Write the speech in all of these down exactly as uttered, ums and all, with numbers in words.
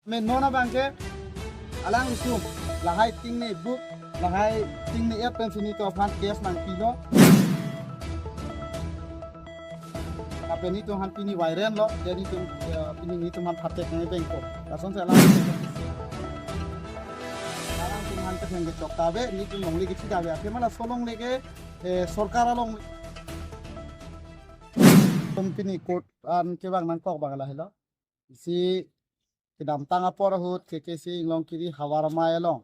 Amen, non abangke alanglitum lahai tingne buk, lahai tingne et pensi nelitum aphan case nangpilo. Lapen nelitum aphan pini viral lo, jadi nelitum, eh, pini nelitum aphan phatek nangvengpo. Lasonsi alang, alangtum aphan ketheng kechok ta ave, nelitum longle kethi ta ave. Athema laso longle ke, eh, sorkar along. Nelitum pini court an kevang nangkok abang lahelo. Isi kedamtang apor ahut K K C Inglongkiri Havar Amei along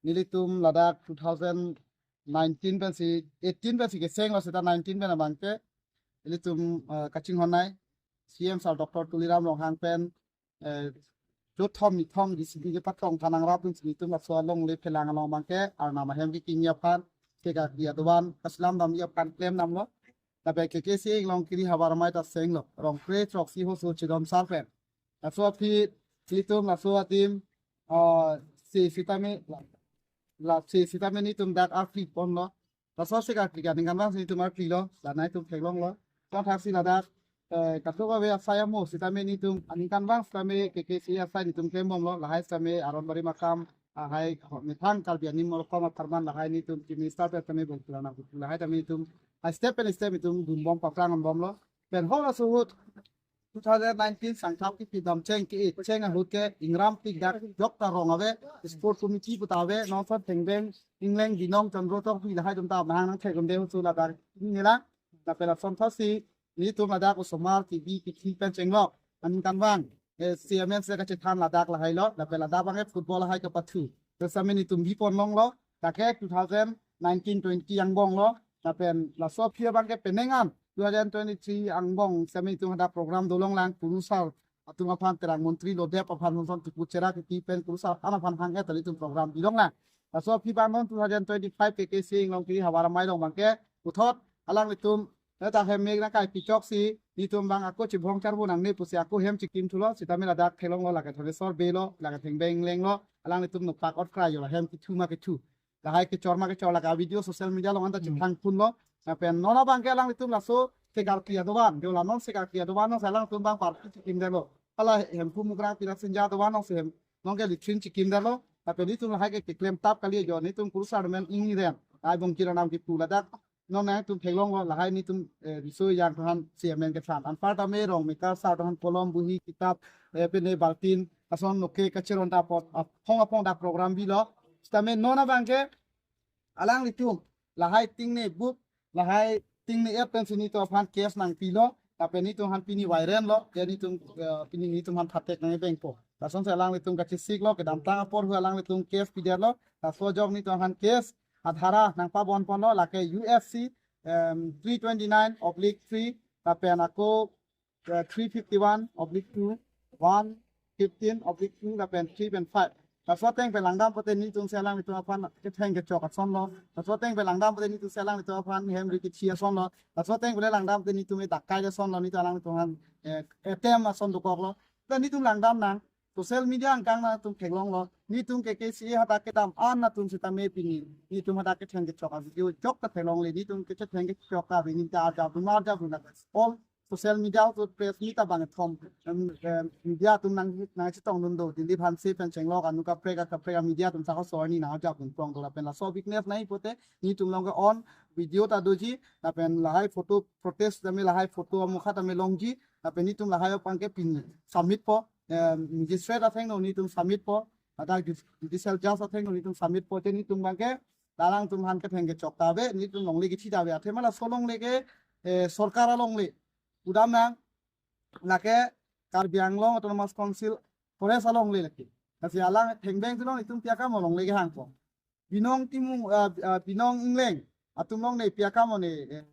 nelitum ladak two thousand nineteen pensi, eighteen pensi kechenglo seta nineteen pen abangke ilitum, eh, kachinghon nei C M sir Doctor Tuliram Ronghang pen, eh, jothom nithom D C P kepatong thanang rap pensi nelitum laso alongle phelang along abangke arnam ahem kekingji aphan, kekakri adovan kasilam damji aphan klem damlo. Lapen K K C Inglongkiri Havar Amei ta chenglo, rong kre throksi hoso chedon sar pen. Laso aphi nelitum laso adim, ah, si sitame la, la si sitame nelitum dak arkli ponlo. Laso si karkli aningkanvang si nelitum arklilo, la nelitum theklonglo. Tangthaksi ladak, eh, katuk ave asai amo sitame nelitum aningkanvang sitame K K C asai nelitum klembomlo, lahai sitame aron barim akam, ahai methang Karbi Anglong Morkom apharman lahai nelitum Chief Minister pen sitame bongpila nangkutu lahai tame nelitum, ah, step pen step nelitum dunbom paphrang anbomlo. Pen hor laso ahut two thousand nineteen Sangthap kepi damcheng ke-e cheng ahut ke ingram pik dak jok ta rong ave, sport committee pu ta ave, non son Thengbeng Ingleng Binong Chandro Tokbi lahai atum ta mahang nangthek unde husu ladak nila. Lapen lason thasi nelitum ladak osomar T V kithi pen chenglok aningkanvang, eh, C M S kachethan ladak lahailo, lapen ladak abangke football lahai kapathu. Terus sitame nelitum bipon longlo, lake two thousand nineteen twenty angbong lo, lapen laso aphi abangke penang an two thousand twenty-three angbong sitame nelitum hadak program dolonglang, kurusar atum aphan terang montri lodep aphan sonson tipu chera kiti pen kurusar an aphan hang et nelitum program bilonglang. Laso aphi abang non two thousand twenty-five K K C Inglongkiri Havar Amei along abangke puthot alanglitum neta hem mek nangkai pichok si nelitum abang ako chibhong charbo nangne pusi ako hem chikim thulo, sitame ladak theklonglo, lake Thaneswar Bey lo, lake Thengbeng Ingleng lo, alanglitum nokpak ot krai yo la hem kithu ma kithu. Lahai kechor ma kechor lake video social media along anta, hmm, chethang phunlo. Lapen non abangke alanglitum laso si karkli adovan, deo la non si karkli adovan non si alangtum abang party chikim detlo. Hala Hemphu Mukrang Pirasinja adovan non si hem, non ke latrine chikim detlo. Lapen nelitum lahai ke keklem tap kali jo, nelitum kurusar men ingni den. Ai bongkir anam kipu ladak non nangtum theklonglo, lahai nelitum, eh, riso yang than C M N kethan. Anpar tame rong mekar sar than kolom, buhi, kitap, eh, pine baltin, ason noke kacheron ta apot, aphong aphong dak program bilo. Sitame non abangke alanglitum lahai tingne buk, lahai tingne et pensi nelitum aphan case nangpilo, lapen nelitum aphan pini viral lo, jadi nelitum, eh, pini nelitum aphan phatek nangvengpo. Lasonsi alanglitum kachesiklo, kedamtang apor ahut alanglitum case pidetlo, laso ajok nelitum aphan case adhara nangpabon ponlo, lake U F C, em, three twenty-nine oblique three, lapen ako, eh, three fifty-one oblique two, one fifteen oblique two, lapen three pen five. Laso ateng pen langdam pute nelitum si alanglitum aphan ketheng kechok asonlo. Laso ateng pen langdam pute nelitum si alanglitum aphan hem ri kithi asonlo. Laso ateng pen langdam pute nelitum dakai asonlo, nelitum alanglitum aphan, eh, etem ason dokoklo. Dan nelitum langdam nang social media angkang nangtum theklonglo. Nelitum K K C A hadak kedam an atum sitame pini nelitum hadak ketheng kechok a-video jok ta theklongle, nelitum kechetheng kechok a-video ta arjap dun arjap dun, all social media to press meet abang thom, em, em, media atum nang nangchetongdun do, Dilip Hanse pen chenglok anu kaprek kaprek media atum sako sorni nang arjap dun prong do, lapen laso weakness nai pute nelitum along ke on video ta doji, lapen lahai photo protest tame lahai photo amukha tame longji, lapen nelitum lahai abangke pini submit po, em, magistrate athengno nelitum submit po, hadak judicial judicial judge athengno nelitum submit po, te nelitum abangke alangtum aphan ketheng kechok ta ave, nelitum longle kithi ta ave, athema laso longle ke, eh, sorkar alongle. Pudam nang, lake Karbi Anglong Autonomous Council forest alongle lake. Lasi alang Thengbeng Tunong itum pi akam longle kehangpo. Binong Timung, ah, ah, Binong Ingleng atum along ne pi akam ne, eh,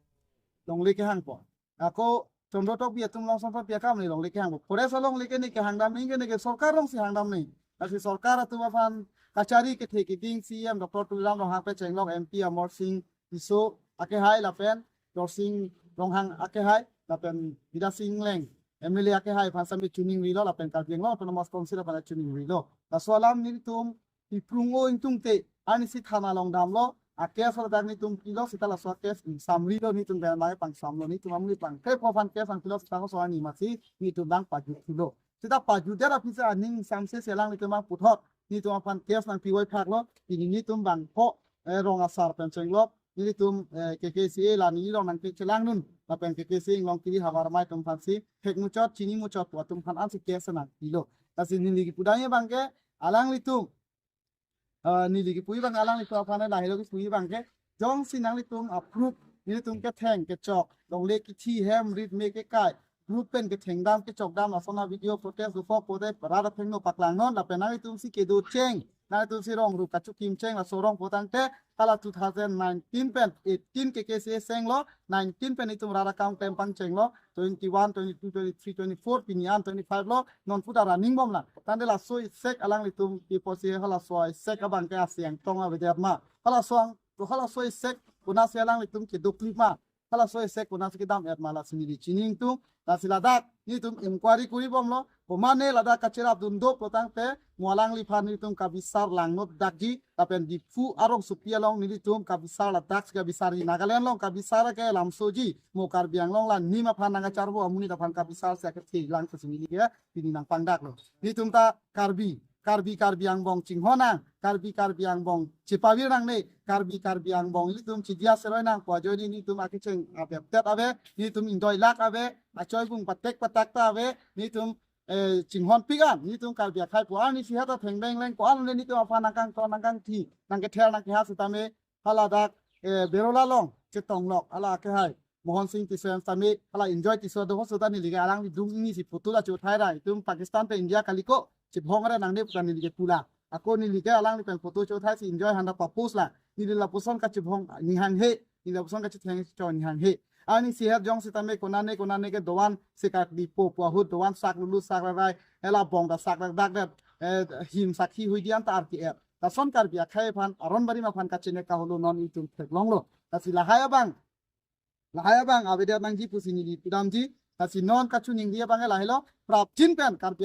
longle kehangpo. Ako Chandro Tokbi atum along sonpo pi akam ne longle kehangpo. Forest alongle ke ne kehang dam nang, ke ne ke sorkar alongsi hang dam nang. Lasi sorkar atum aphan kachari kethe keding C M Doctor Tuliram Ronghang pen chenglok M P Amarsing Tisso akehai lapen Dorsing Ronghang akehai lapen Bidyasing Ingleng M L A akehai aphan sitame chuning rilo, lapen Karbi Anglong Autonomous Council aphan chuning rilo. Laso alam nelitum iprung o ingtungte arnisi thana along damlo, a-case ladak nelitum pilo, seta laso a-case ingsamrilo, nelitum pen mai pangsamlo, nelitum amli pangkre po aphan case nangpilo, seta koson arni masi nelitum abang pajuthulo. Seta pajudet aphi si aning samse si alanglitum abang puthot nelitum aphan case nangpivoiphaklo. Pini nelitum bangpho, eh, rong asar pen chenglok, nelitum, eh, K K C A la neli rong nangkechelangdun, lapen K K C A inglong kiri havar amei atum aphansi thek muchot, chini muchot pu atum aphan ansi case nangpilo. Lasi neli kipudamji abangke alanglitum, ah, neli kipuji abang alanglitum aphan lahelo kipuji abangke, jongsi nanglitum a-proof, nelitum ketheng kechok, longle kithi hem rit me kekai, proof pen kethengdam kechokdam ason a-video footage dopok pote rat athengno paklangnon, lapen nanglitumsi kedo cheng, nanglitumsi rong ru kachikim cheng, laso rong potangte hala two thousand nineteen pen eighteen K K C A senglo, nineteen pen itum rat account klem pangchenglo, twenty-one, twenty-two, twenty-three, twenty-four, pini an twenty-five lo, non puta running bomlang. Tangte laso isek alanglitum kiposi halaso isek abangke asi angtong avedet ma? Halaso ang, halaso isek konatsi alanglitum keduk klip ma? Halaso isek konatsi kedam-et ma, lasi neli chini ingtung. Lasi ladak nelitum inquiry kuri bomlo. Komane ladak kacherapdun doplo tangte mo alangliphan nelitum kabisar langno dakji, lapen Diphu arongsopi along nelitum kabisar ladaksi kabisarji. Nagaland along kabisar ke lamsoji, mo Karbi Anglong la nim aphan nangkacharvo amonit aphan kabisar si akethe lang si neli ke pini nangpangdaklo. Nelitum ta Karbi, Karbi, Karbi angbong chinghon nang, Karbi, Karbi angbong chepavir nangne, Karbi, Karbi angbong nelitum chidia seroi nang pu ajoine nelitum akecheng abeptet ave, nelitum ingdoilak ave, achoibung patek patak ta ave, nelitum, eh, chinghonpik an, nelitum Karbi akhei pu arnisi heta thengbeng leng ko-an le nelitum aphan nangkangton nangkangthi, nangkether nangkehas setame, haladak, eh, Berola along chetonglok hala akehai Mohon Singh Tisso setame, hala Enjoy Tisso do hoso ta neli ke alangli dung ingnisi photo ta chothai ra, itum Pakistan pen India kaliko, chibhong ra nangne pu ta neli ke pulang. Ako neli ke alangli pen photo chothaisi Enjoy aphan ta pa-post lang. Neli lapuson kachibhong ni hanghe, neli lapuson kachitheng cho ni hanghe. Arnisi het jong setame konane konane ke dovan sekat di po pu ahut dovan sak lulu sak rarai, hala bong ta sak rak dak det, eh, him sakhi huidi an ta arki et. Lason Karbi akhei aphan, aron barim aphan kachene kaholo non itum theklonglo. Lasi lahai abang, lahai abang avedet nangji pusi neli pudamji. Lasi non kachiningri abang lahelo, prapjin pen Karbi